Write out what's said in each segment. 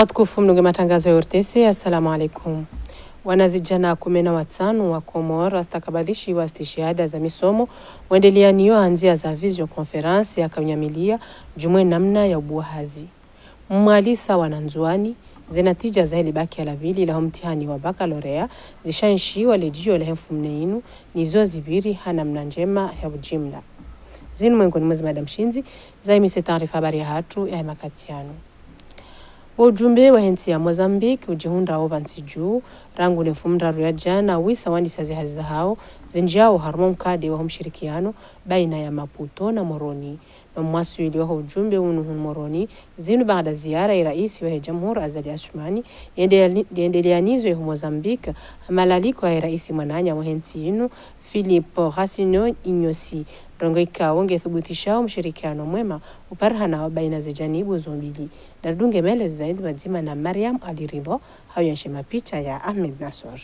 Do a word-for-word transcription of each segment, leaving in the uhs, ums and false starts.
Watukufu mdungao matangazo ya O R T C, assalamu alaikum. Wanazidjana kume na watsanu wa Komori wastakabadhishiwa stishihada za misomo, wendeleanao ha ndzia za visioconférence ya kaunyamilia, djumwa ye namna ya ubuwa hazi. Mwali sawa na Ndzuwani, ze natija zahe le bac ya la pvili laho mtihani wa baccalauréat zishanshiwa le djio lahe mfumnne inu, nizo zipviri ha namna ndjema ya ujimla. Zinu mwengoni mwa ze mada mshindzi zayimise taarifa habari yahatru yahe makati yanu. Wo ujumbe wahe ntsi ya Mozambique udjihundrao pvanu ntsi dju, rangu le mfumoraru ya djana, wisa wandisa ze hazi zahao, zindjiao harumwa mkade waho mshirikiano baina ya Maputo na Moroni. No mwaswili waho ujumbe unu hunu Moroni, zinu baada ziara ye raisi wahe jamhuri Azali Assoumani, yende-, yendeleanizwa iho Mozambique, ha malaliko yahe raisi mwananya wahe ntsi inu, Filipe Racine Ignoce. Ndrongoo ikao nge thubutishao mshirikiano mwema uparihanao baina ze janibu zo mbili. Narudunge maelezo zaidi pvadzima na Mariam Ali Ridho, hau yanshe mapicha ya Ahmed Nassor.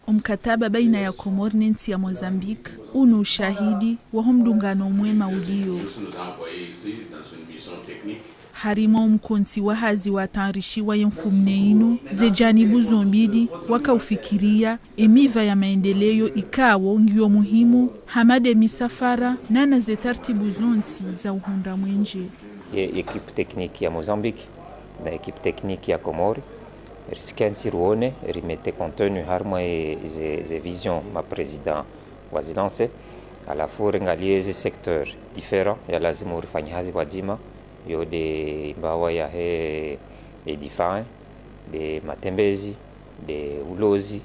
Omkataba baina ya Komori ne ntsi ya Mozambique unu ushahidi waho mdungano mwema ulio. Harimwa omkontsi wa hazi watayarishiwa ye mfumnne inu, ze janibu zo mbili wakaufikiria emiva ya maendeleo ikao ngiyo muhimu, hama de misafara, nana ze taratibu zontsi za uhundra mwenje. Ye équipe technique ya Mozambique na équipe technique ya Komori, risikentsi ruone, rimete contenu harumwa ye, ze, ze vision ma président wazilanse, halafu ringalie ze secteur différent ya lazimu rifanye hazi pvadzima, yo de mbawa yahe, e difae, de matembezi, de ulozi,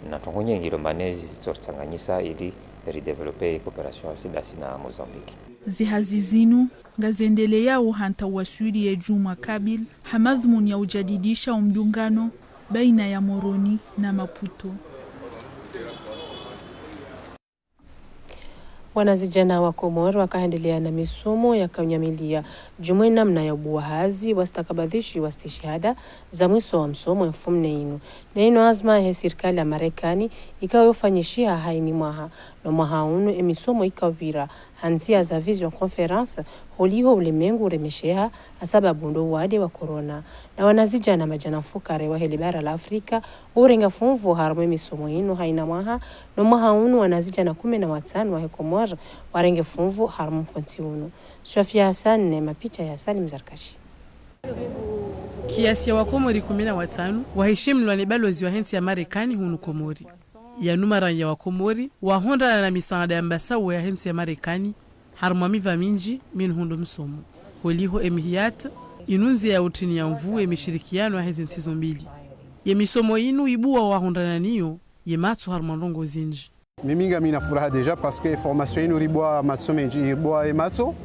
na trongo nyengi lomanezi zitoritsanganyisa ili ridévelopper coopération ya sidasi na Mozambique. Ze hazi zinu ngazendeleao hata waswili ye djumwa kabili, ha madhumuni ya ujadidisha omdungano baina ya Moroni na Maputo. Wanazidjana wa Komori wakaendelea na misomo ya kaunyamilia, djumwa ye namna ya ubuwa hazi, wastakabadhishiwa stishihada za mwiso wa msomo ye mfumnne inu. Na inu azma yahe sirikali ya Marekani ikao yofanyishiha hayina mwaha, no mwaha unu emisomo ikaupvira ha ndzia za visioconférence, holiho ulemengu uremesheha ha sababu ndo uwade wa corona. Na wanazidjana madjana mfukare wahe le bara la Afrika urenga funvu harumwa emisomo inu hayina mwaha, no mwaha unu wanazidjana kume na watsanu wahe Komori warenge funvu harumwa mkontsi unu. Sofia Hassan ne mapicha ya Salim Zarkashi. Kiasi ya Wakomori kume na watsanu waheshimilwa ne balozi wahe ntsi ya Marekani hunu Komori. Yanu maranya wa Komori wahundrana na misaada ya mbasauo yahe ntsi ya Marekani, harumwa miva mindji minhuu ndo msomo. Holiho emihiyat, inu ndzia ya utini ya nvu emishirikiano yahe ze ntsi zo mbili. Ye misomo inu ibuwa wahundrana nayo ye matso harumwa ndrongoo zindji. Mimi ngamina furaha déjà parce que formation inu ribuwa matso mendji, ribuwa ematso,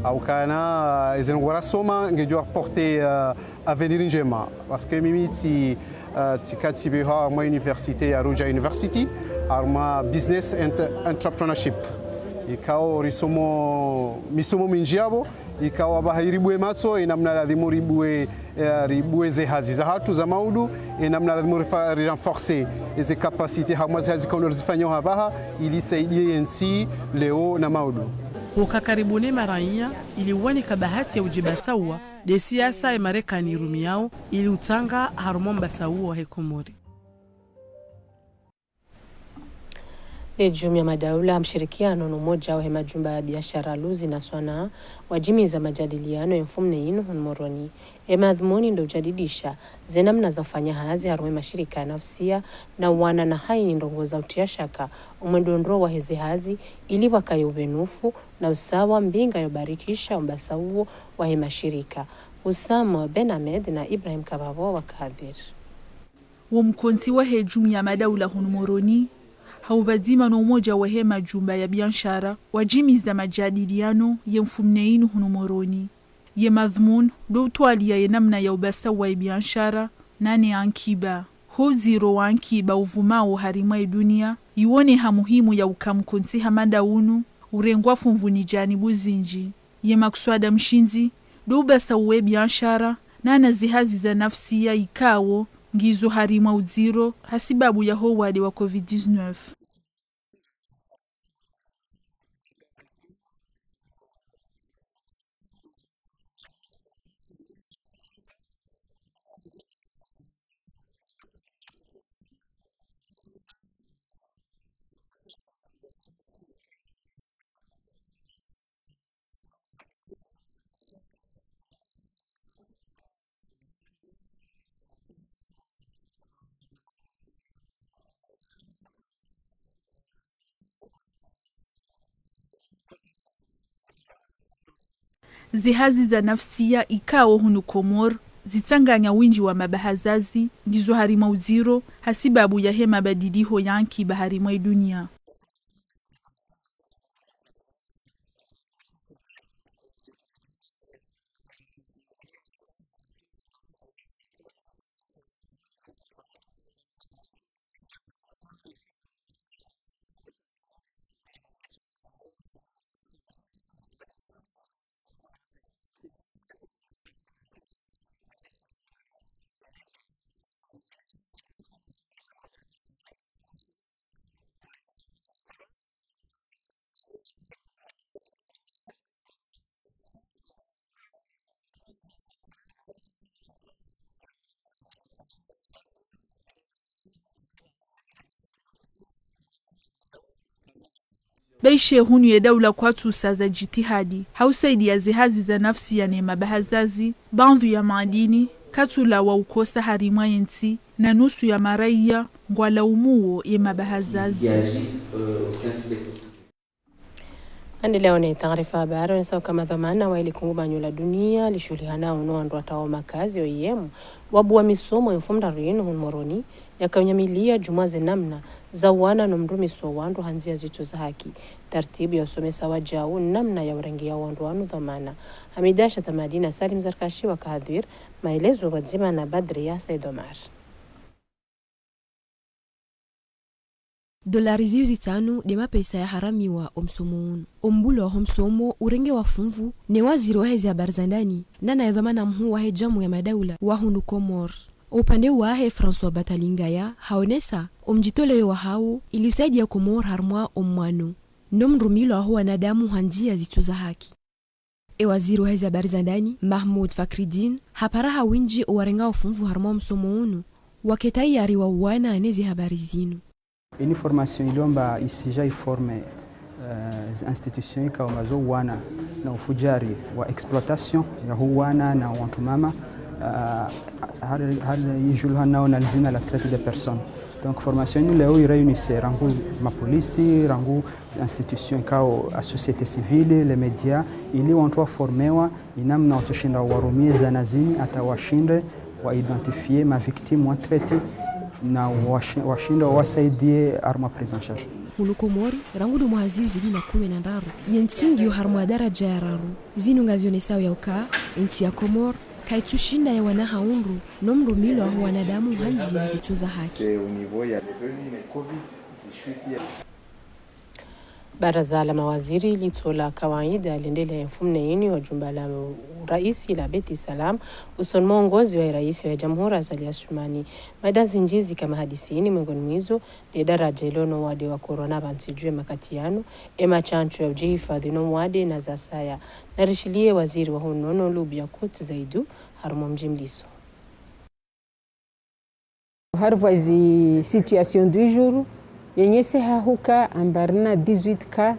hau kana eze ndrongoo rasoma ngedjo porter, euh, avenir ndjema. Parce que mimi tsi, euh, tsika tsipvehwa harumwa université ya Ruja University, harumwa business and entrepreneurship. Ikao risomo misomo mindji yapvo, ikao apvaha iribuwe matso, enamna lazimu ribuwe, eh, ribuwe ze hazi zahatru za maudu, enamna lazimu rifa-, rirenforcer eze capacité harumwa ze hazi ikao ndo rizifanyao hapvaha, ili isaidie ye ntsi leo na maudu. Huka karibu ne maranya, ili uwanika bahati ya udjibasauwa, de siasa ye Marekani irumiao, ili utsanga harumwa mbasauo wahe Komori. Ye jumuiya madaula ha mshirikiano no umoja wahe majumba ya biashara, ulozi na swanaa, wajimiza majadiliano ye mfumnne inu hunu Moroni. Ye madhumuni ndo ujadidisha ze namna za ufanya hazi harumwa ye mashirika ya nafsia na uwana na hayina ndrongoo za utia shaka omwendo ndro wahe ze hazi, ili wakaye upvenufu na usawa mbinga yo barikisha ombasauo wahe mashirika. Usama Ben Ahmed na Ibrahim Kababo wakahadhiri. Wo mkontsi wahe jumuiya madaula hunu Moroni, ha upvadzima no umoja wahe majumba ya biashara, wajimiza majadiliano ye mfumnne inu hunu Moroni. Ye madhumuni ndo utwalia ye namna ya ubasauwa ye biashara, nane ankiba. Ho udziro wa ankiba uvumao harumwa ye dunia, iwoneha muhimu ya uka mkontsi hama nda unu urengwa funvu ni janibu zindji. Ye makswada mshindzi ndo ubasauwa ye biashara, nana ze hazi za nafsia ikao ngizo harumwa udziro ha sibabu yaho uwade wa covid dix-neuf. Zihazi za nafsiya ikao hunu Komori zitsanganya windji wa mabahazazi, ndizo harimwa udziro, hasibabu yahe mabadiliho ya nkiba harimwa idunia. Baishe hunu ye daula kwatsusaza jitihadi ha usaidia zihazi za nafsiya ne mabahazazi, baadhwi ya madini katsulawa ukosa harimwa yentsi, na nusu ya maraiya ngwalaumuo ye mabahazazi. Endelea ne taarifa habari, onesao ukaya dhwamana wahe likungumanyo la dunia lishuhulihanao no wandru watao makazi, O I M, wabuwa misomo ye mfumoraru yinu hunu Moroni, yaka unyamilia djumwa ze namna za uwana no mrumiso wa wandru ha ndzia zitso za haki. Taratibu ya usomesa wajau namna ya urengea wandru wanu dhwamana. Hamida Shatamadina, Salim Zarkashi waka hadhwir, maelezo pvwadzima na Badria Said Omar. Dolari zihwi zitsanu nde mapesa yaharamiwa omsomo unu. Ombulo waho msomo urengewa funvu ne waziri wahe zihabari za ndani, na naye dhwamana mhuu wahe jamu ya madaula wa hunu Komori. Upande wahe François Batalingaya haonesa omjitoleyo wahawo ili usaidia Komori harimwa omwano no mrumilo waho wanadamu ha ndzia zitso za haki. E waziri wahe zihabari za ndani, Mahmoud Fakridine, hapara ha windji owarengao funvu harimwa omsomo unu, wake tayari wa uwana ne zihabari zinu. Ini formation iliomba isija iforme, eh, zi institution ikao amba zo uwana na ufujari wa exploitation ya huwana na wantru mama, eh, hari, hari ijulihanao na lizina la traite des personnes. Donc formation inu leo ireunise rangu mapolisi, rangu institution ikao a société civile, les médias, ili wantru waformewa inamna watsoshinda warumie zana zini hata washinde wa identifier ma victimes wa traite na washi-, washinde wawasaidie harimwa prise en charge. Hunu Komori, rangu ndo mwaha zihwi zili na kume na ndraru, yentsi ngiyo harimwa daraja ya raru. Zinu ngazionesao ya uka entsi ya Komori kaitsushinda yawana ha undru no mrumilo waho wanadamu ha ndzia zitso za haki. Baraza la mawaziri litso la kawaida lendelea mfumnne yinu ho jumba la uraisi la Beit Salam, usoni mwa uongozi wa raisi wa jamhuri Azali Assoumani. Mada zindji zika mahadisini, mwengoni mwa izo nde daraja ilo no wade wa corona pvantsi dju ye makati yanu, e mashansho ya ujihifadhi no wade na zasaya. Narishilie waziri wa unono Loub Yakouti Zaidou harumwa mjimliso. Harumwa zi situation du jour, yenyeseha huka amba rina dix-huit cas,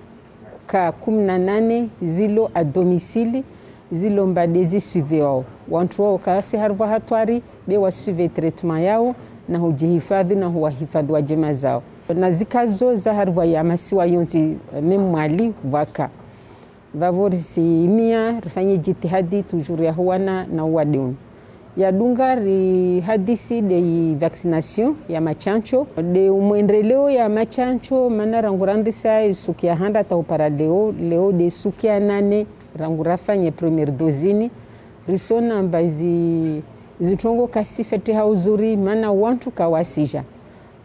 cas kumi na nane zilo à domicile, zilo amba nde zi suiviwao. Wantru wao kawasi harumwa hatwari, be wa suivre traitement yao, na hujihifadhi, na huwahifadhi wa jamaa zao. Na zikazo za harumwa ya masiwa yontsi, eh, même Mwali, pvwaka. Vavo risimia, rifanye jitihadi toujours ya huwana na uwade unu. Ya dunga rihadisi nde i vaccination ya mashansho, nde umwendeleo ya mashansho, mana rangu randrisa isuku ya handa hata upara leo, leo nde isuku ya nane, rangu rafanye première dose ini. Risona amba zi, zitrongo kazifete ha uzuri, mana wantru kawasija.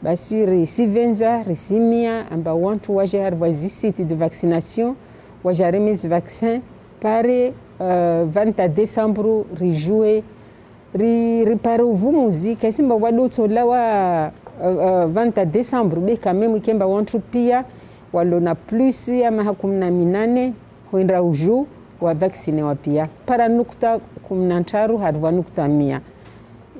Basi risipvendza, risimia, amba wantru waje harumwa zi site de vaccination, waje wareme zi vaccin, pare, euh, vingt décembre, rijue, ri, ripare uvumuzi, kazimba wado tsolawa, euh, euh, vingt décembre, be quand même ikemba wantru pia, walo na plus ya maha kumi na minane, hwenda uju wa vaccinewa pia. Para nukta kumi na ndraru harumwa nukta mia.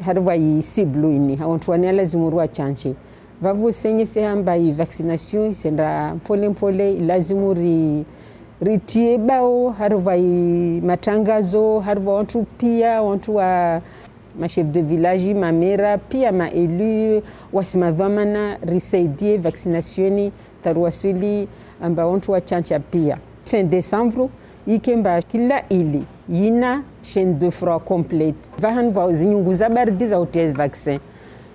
Harumwa i cible ini, ha wantru wani ya lazimu ruwa shanshe. Vavo senyeseha amba i vaccination isenda mpole mpole, ilazimu ri, ritie bao, harumwa i matrangazo, harumwa wantru pia, wantru wa ma chef de village, ma maire, pia ma élu, wasi madhwamana, risaidie vaccination, taruwaswili amba wantru washansha pia. Fin décembre, Ike amba kila île yina chaîne de froid complète. Pvahanu pvwa zinyungu za baridi za utria vaccin.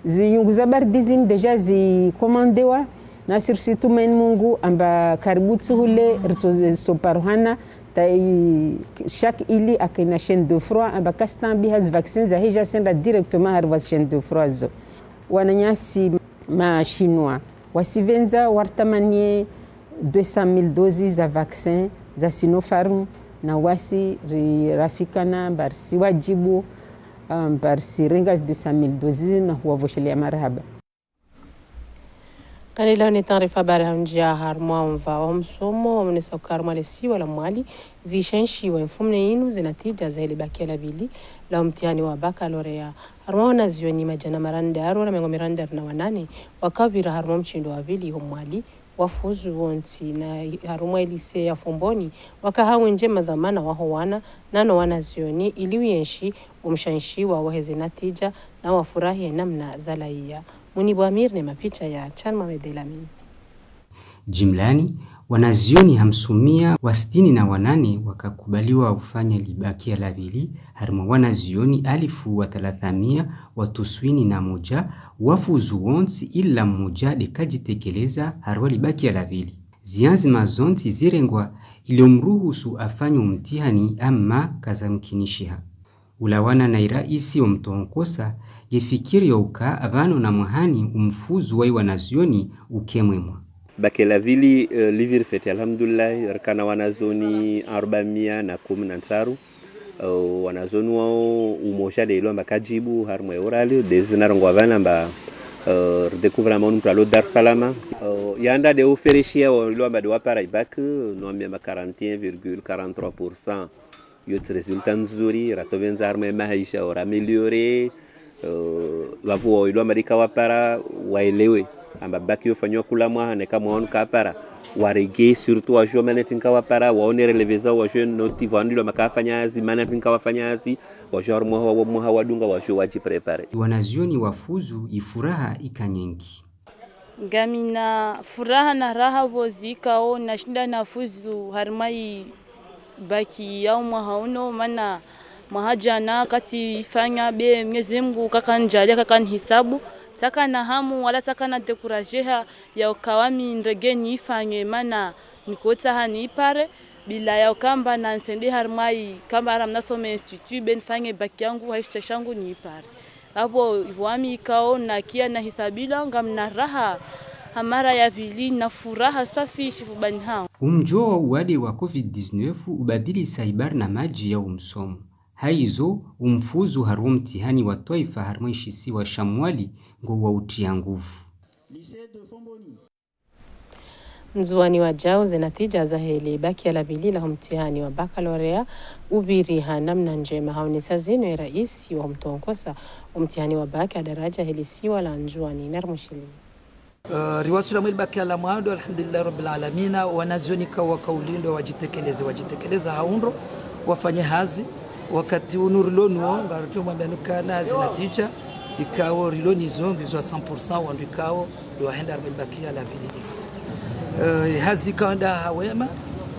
Zinyungu za baridi zinu déjà zikomandewa, nasi risi tumaini Mungu amba karibu tsi hule ritsoze soparuhana, ta i-, chaque île yake na chaîne de froid, amba kastambia zi vaccin zahe zasenda directement harumwa zi chaîne de froid zo. Wananyasi ma Chinois wasipvendza waritamanie deux cent mille doses za vaccin za Sinopharm, na wasi ri-, rafikana amba risi wajibu, amba risi renga zi deux cent mille doses na huwapvoshelea marahaba. Kandilao ni taarifa habari ha mdjia harumwa omva wa msomo wamonesa uka harumwa lesiwa la Mwali zishanshiwa mfumone inu zinatija zahe libakia la pvili la mtihani wa baccalauréat. Harumwa wanazioni madjana marandaru na mengo mirandaru na wanane wakapvira harumwa mshindo wa pvili ho Mwali, wafuzu wontsi, na harumwa lycée ya Fomboni waka ha wendji madhwamana waho wana nano wanazioni ili uyenshi umshanshiwa waheze natija na wafurahi namna zalawa. Munibu Amir ne mapicha ya Chan Mohamed Elami. Jimlani, wanazioni hamsumia wa sitini na wanane wakakubaliwa ufanya libakia la pvili, harimwa wanazioni alifu wa thalathamia wa tuswini na moja, wafuzu wontsi ila mmoja de kajitekeleza harumwa libakia la pvili. Zianzima zontsi zirengwa ili umruhusu afanye umtihani, ama kazamkinishiha. Ulawana na iraisi wa mtohonkosa, yefikiri ya uka apvanu na mwahani umfuzu wa iwanazioni uke mwemwa. Bac la pvili, eh, liviri feti, alhamdulillah, rikana wanazioni arubamia na kumi na ntraru. Eh, wanazioni wao umoja de ilo amba kajibu, harimwa oral, de zina rongowa apvanu amba, eh, redécouvre amba unu mtru alo Dar es Salaam. Eh, yanda de ufereshia wa ilo amba de wapara ibac, no ambia amba quarante et un virgule quarante-trois pour cent. Iyo tsi résultat nzuri, ratsopvendza harimwa emaha isha ora améliorer, eh, pvapvo wa ilo amba de ka wapara waelewe amba bac yo fanywa kula mwaha, neka mwaha unu kapara, waregee, surtout wajuwa mana tsi nka wapara, waone relevé zao, wajuwe note pvanu ilo amba kafanya hazi, mana tsi nka wafanya hazi, wajuwe harimwa mwaha wa, mwaha wadunga, wajuwe wajipréparer. Wanazioni wafuzu, ifuraha ika nyengi. Ngamina furaha na raha pvo zikao nashinda nafuzu harimwa i bac ya umwaha uno, mana mwaha jana katsifanya be Mwenyezi Mungu kakanjalia, kakanihisabu. Tsaka na hamu wala tsaka na décourager ha ya uka wami nirenge niifanye, mana nikotsaha niipare, bila ya uka amba na nsende harimwa i, ka amba ara mnasome institut, be nifanye bac yangu, ha ishita shangu niipare. Apvo iwami ikao nakia nahisabilwa, ngamina raha ha mara ya pvili, na furaha swafi shifubani hangu. Umjo wa uwade wa covid dix-neuf ubadilisa ibarnamaji ya umsomo. Haizo, umfuzu harimwa mtihani wa twaifa harimwa ishisiwa sha Mwali ngo wa utia nguvu. Ndzuwani wajau zenatija zahe libakia la pvili laho mtihani wa baccalauréat upviri ha namna njema. Haonesa zinu eraisi wa mtohonkosa umtihani wa bac ya daraja he lisiwa la Ndzuwani, Narmushili. Eh, riwaswili mwe libakia la mwando, alhamdulillahi rabbil alamina. Wanazioni ka waka ulindwa wajitekeleze, wajitekeleza ha undro, wafanye hazi. Wakati unu rilo nuwo, ngarujo mwambia nukana zinatija ikao rilo nizo ngizo à cent pour cent, wandru ikao ndo wahenda harimwa libakia la pvili. Eh, hazi ikao enda ha wema,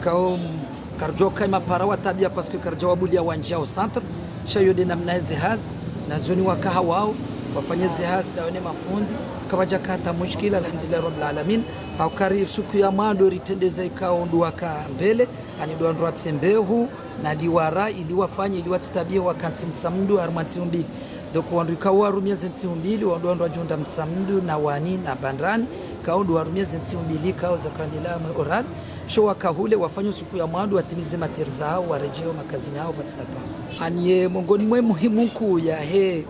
ikao, mm, karujo ka imapara wa tabia, parce que karujo wabulia wandjia au centre. Sha iyo de namna eze hazi, nazioni waka ha wao, wafanye ze hazi, daone mafundi, kawaja ka hata mushkila, alhamdulillahi rabbil alamin. Hauka ri suku ya mwando ritrendeza ikao ndo waka mbele, ani ndo wandru watsembehu, na liwara, ili wafanye, ili watsitabie wakantsi Mtsamdu, harimwa ntsihu mbili. Donc, wandru ikao warumia ze ntsihu mbili, wandru wandru wajunda Mtsamdu, na Wani, na Bandrani, ikao ndo warumia ze ntsihu mbili, ikao za kandila mwe oral. Sho waka hule, wafanye suku ya mwando, watimize matière zao, warejeo makazini yao, pvatsina tabu. Ani ye mongoni mwe muhimu nkuu yahe,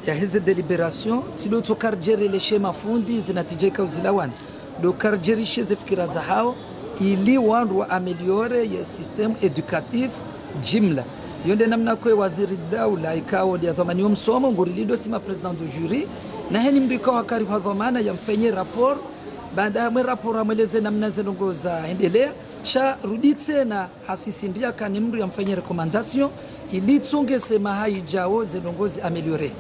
yaheze délibération, tsi ndo tso karjereleshe mafundi, zinatija ikao zilawana. Ndo karjerishe ze fikira zahao, ili wandru wa améliorer ye système éducatif jimla. Iyo nde namna kwe waziri daula ikao nde ya dhwamani yo msomo, ngurilindo si ma président de jury, na heni mndru ikao akari ha dhwamana ya mfanye rapport, baanda mwe rapport amweleze namna ze ndrongo zaendelea, sha rudi tsena hasisi ndia kani mndru ya mfanye recommandation, ili tsongeze maha ijao ze ndrongo zi améliorer.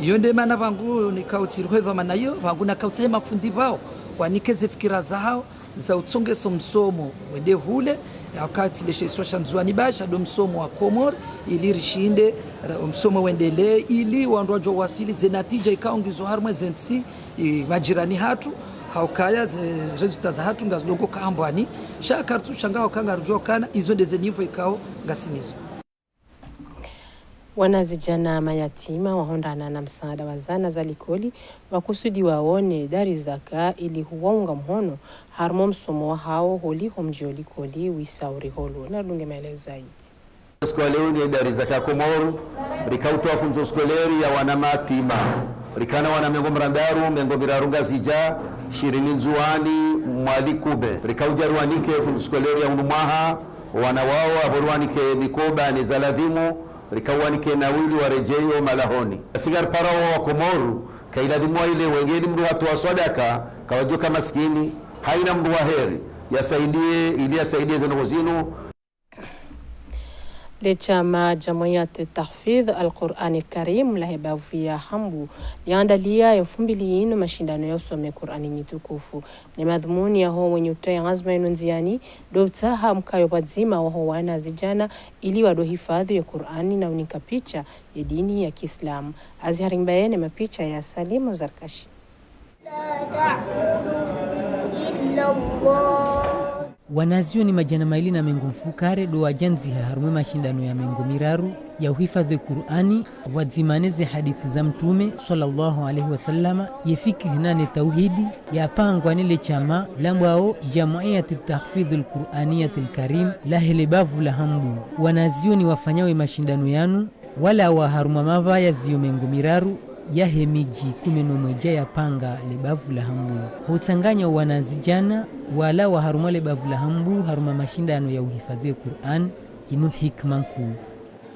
Iyo nde mana pvangu nikao tsiri hwe dhwamana iyo, pvangu nakao tsahe mafundi pvao, wanike ze fikira zahao, Za utsongesa omsomo wende hule, ya wakati leshe isiwa sha Ndzuani basha ndo msomo wa Komori, ili rishinde, ra-, omsomo wendelee, ili wandru wadjo wasili ze natija ikao ngizo harumwa ze ntsi, i, majirani hatru, ha ukaya ze résultats za hatru ngazidongo ka ambwani, sha karitsu shanga ha uka ngaridjo kana, izo nde ze niveau ikao ngasinazo. Wanazidjana mayatima wahundrana na msaada wa zana za likoli, wakusudiwa wone dari zaka ili huwaunga mhono harumwa msomo wahao holiho mdjio likoli wisa uriholo. Narudunge maelezo zaidi. Siku ya leo ni dari zaka Komoro, rikautoa funzo scolaire ya wana mayatima. Rikana wana mengo mirandaru, mengo miraru Ngazidja, shirini Ndzuani, Mwali Kube. Rikaudja riwanike funzo scolaire ya unu mwaha, wana wao, apvo riwanike mikoba ne za ladhimu, rikauwanike na wili wa redjeyo malahoni. Asi ngaripara wa Komoro, kailadhimu wa ile wengeni mndru watoa swadaka, kawadjoka maskini, haina mndru wa heri, yasaidie, ili yasaidie ze ndrongoo zinu. Le shama Jamiyat Tahfidh Al-Qur'an Al-Karim lahe bavu ya Hambu, liandalia ye mfumbili yinu mashindano ya usome Qur'ani nyitukufu. Ne madhumuni yaho wenye utaya ngazima yinu ndziani, ndo utsaha mkayo pvwadzima waho wanazidjana, ili wado hifadhi ye Qur'ani na unika picha ye dini ya Kiislamu. Azihari Mbaye ne mapicha ya Salimu Zarkashi. لا تعبدوا إلا الله. Wanazioni madjana mayili na mengo mfukare ndo wadjandziha harumwa mashindano ya mengo miraru ya uhifadhi Qur'ani, pvwadzima ne ze hadisi za Mtrume, swallallahu alayhi wa sallama, ye fikihi na ne tauhidi, yapangwa ne le shama lambwao Jamiyat Tahfidh Al-Qur'aniyat Al-Karim lahe le bavu la Hambu. Wanazioni wafanyao ye mashindano yanu, walawa harumwa mapvaya ziyo mengo miraru yahe midji kume no mwedja yapanga le bavu la Hambu. Hutsanganya wanazidjana walawa harumwa le bavu la Hambu harumwa mashindano ya uhifadhi ye Qur'an, inu hikima nkuu.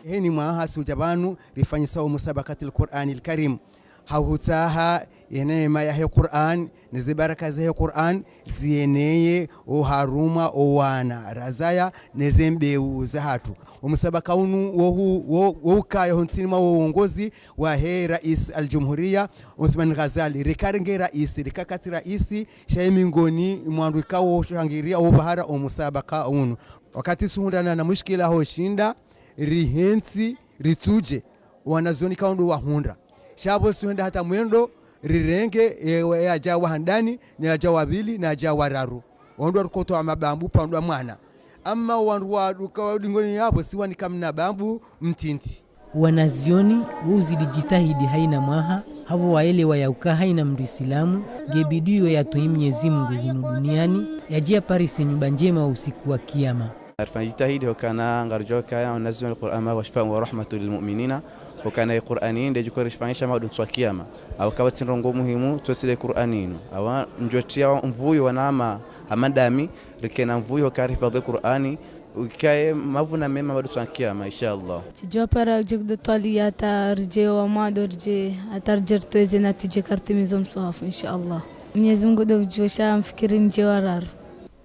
Heni mwaha si udja pvanu rifanyisa wo musabakatil Qur'anil Karim. Ha hutsaha ye neema yahe Qur'an, ne ze baraka zahe Qur'an, zieneye oharumwa owana razaya ne ze mbeu zahatru. Omusabaka unu wo hu-, wo, wo ukaya ho ntsini mwa wo uongozi wahe Rais Al-Jumhuriya, Othman Ghazali. Rika nge rais, rika kati rais, sha ye mingoni mwa wandru ikao shangiria opvahara omusabaka unu. Wakati suhundrana na mushkila ho shinda, rihentsi, ritsudje, wanazioni ikao ndo wahundra. Sha pvo si wenda hata mwendo, rirenge, e, we, yadja wa handani, ne yadja wa pvili, ne yadja wa raru. Wandru warikotoa mabambu, pvandru wa mwana. Ama wandru waduka wa dingoni yapvo, si wanika mna bambu, mtiti. Wanazioni, wo uzidi djitahidi haina mwaha, hapvo waelewa ya uka haina mndru Isilamu, nge bidiyo yatoyi Mnyezi Mungu hunu duniani, yadje yaparise nyumba ndjema wa usiku wa kiyama. Ngarifanya jitihadi hukana ngarudjuwa ukaya wanazioni Qur'an wa shifa wa rahmatu lil mu'minina, hukana ye Qur'ani nde djuko rishifanyisha maudu ntsu wa kiyama. Au kaba tsi ndrongoo muhimu, tsotsile Qur'ani inu. Awa ndjotria mvuyo wanama, hama ndami, rikena mvuyo hukana rihifadhi Qur'ani, ukaye mavuna mema maudu ntsu wa kiyama, inshallah. Tsidjuwa para udje kudo twali hata ridje wa mwando ridje, hata ridje ritowe ze natija karitimizo mswahafu, inshallah. Mnyezi Mungu ndo udjuwa sha mfikiri ndje wa raru.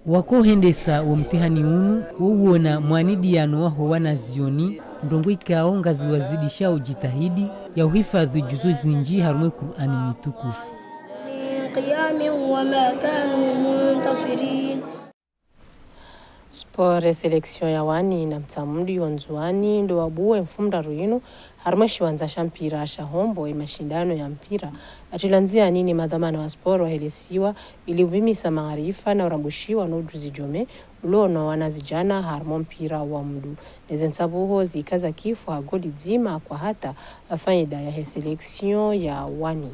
Wakohendesa wo mtihani unu, wo uona mwanidiyano waho wanazioni, ndrongoo ikao ngaziwazidishao jitihadi ya uhifadhi juzu zindji harumwa ye Qur'ani mitukufu. من قيام وما كانوا منتصرين. Sport, ye selection ya wani na mtsamdu yo Ndzuani ndo wabuwe mfumoraru yinu harumwa ye shiwandza sha mpira sha Hombo ye mashindano ya mpira yatrilwa ndziani ne madhwamana wa sport wahe le isiwa ili upvimisa maarifa na urambushiwa no ujuzi djome ulo no wanazidjana harumwa mpira wa mndru. Ne ze ntsabuho zika za kifu ha goli dzima kwa hata ha faida yahe selection ya wani.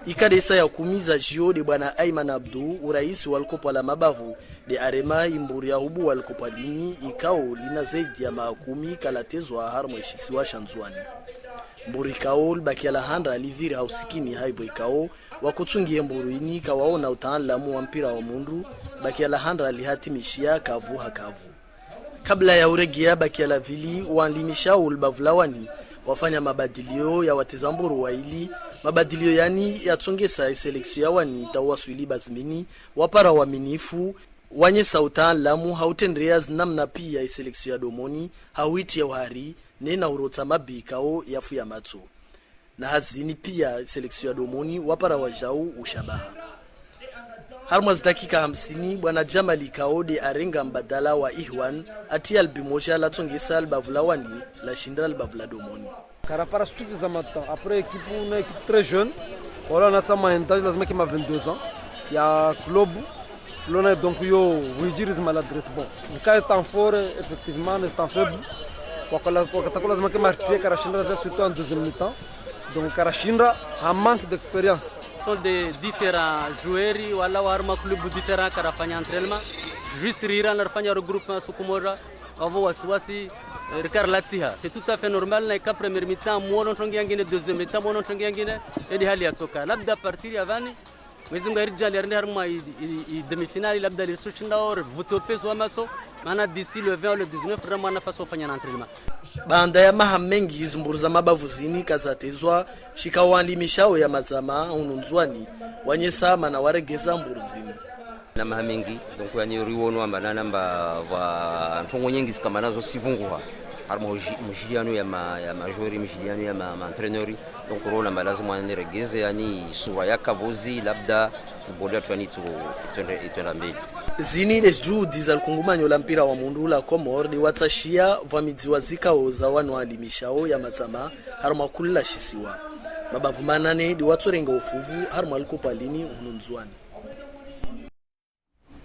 Ikadesa ya kumi za jio nde bwana Ayman Abdou, uraisi wa likopwa la mabavu, nde arema imburu ya hubuwa likopwa lini, ikao lina zaidi ya maha kumi kalatezwa harumwa ye shisiwa sha Ndzuani. Mburu ikao libakia la handra liviri ha usikini ha ivo ikao, wakotsungiye mburu ini kawaona utaanlamu wa mpira wa mundru, bakia la handra lihatimishia kavu ha kavu. Kabla ya uregea bakia la vili, wanlimishao libavu la wani wafanya mabadilio ya wateza mburu waili. Mabadilio yani yatsongesa ye selection ya wani ta uwaswili bazimini, wapara waminifu, wanyesa utaanlamu ha utrendeya zinamna pia ye selection ya Domoni ha uitia uhari, nena urotsa mabi ikao yafu ya matso. Na hazini pia selection ya Domoni wapara wajau ushabaha. Harumwa zidakika hamsini, bwana Jamali Kaode arenga mbadala wa Ihwan, ati albi moja latsongesa libavu la Wani, lashindra libavu la Domoni. Karapara suffisamment de temps. Après, équipe, une équipe très jeune. Voilà, on a ça, ma âge, lazima ke ma vingt-deux ans. Il y a club. Lona donc yo, Wigiri is maladresse. Bon, le cas est en fort, effectivement, est en faible. Wakala, wakatako lazima ke marqué, karashindra déjà surtout en deuxième mi-temps. Donc, karashindra, un manque d'expérience. Ce sont des différents joueurs, wala wa harumwa club différents karafanya entraînement. Juste rira narifanya regroupement suku moja, wavo wasiwasi, eh, rikara latsiha. C'est tout à fait normal, na ika première mi-temps, mwono ntrongo yangine, deuxième mi-temps, mwono ntrongo yangine, edi hali yatsoka. Labda à partir ya vani, Mwenyezi Mungu aridjaanlie rende harumwa i, i, i demi-finale, labda litsushinda o rivutse upesi wa matso, maana d'ici le vingt ou le dix-neuf, ramwa nafasi ufanya na entraînement. Baanda ya maha mengi, zimburu za mabavu zini kazatezwa, shika walimishao ya madzama hunu Ndzuani, wanyesa mana waregeza mburu zini. Na maha mengi, donc, yani, riwono amba namba vwa ntrongo nyengi zikamba nazo sivunguha. Harumwa uji-, mjiliano ya ma, ya majori, mjiliano ya ma, ma entraîneur. Donc, rona amba lazima niregeze, yani, sura ya kavozi, labda, football yatru, yani, itso, itsoende-, itsoenda mbeli. Zini nde juhudi za likungumanyo la mpira wa mundru la Komori, liwatsashia vwa midziwa zikao za wanu walimishao ya madzama, harumwa kula shisiwa. Mabavu manane, liwatsorenga ufuvu, harumwa likupa lini, hunu Ndzuani.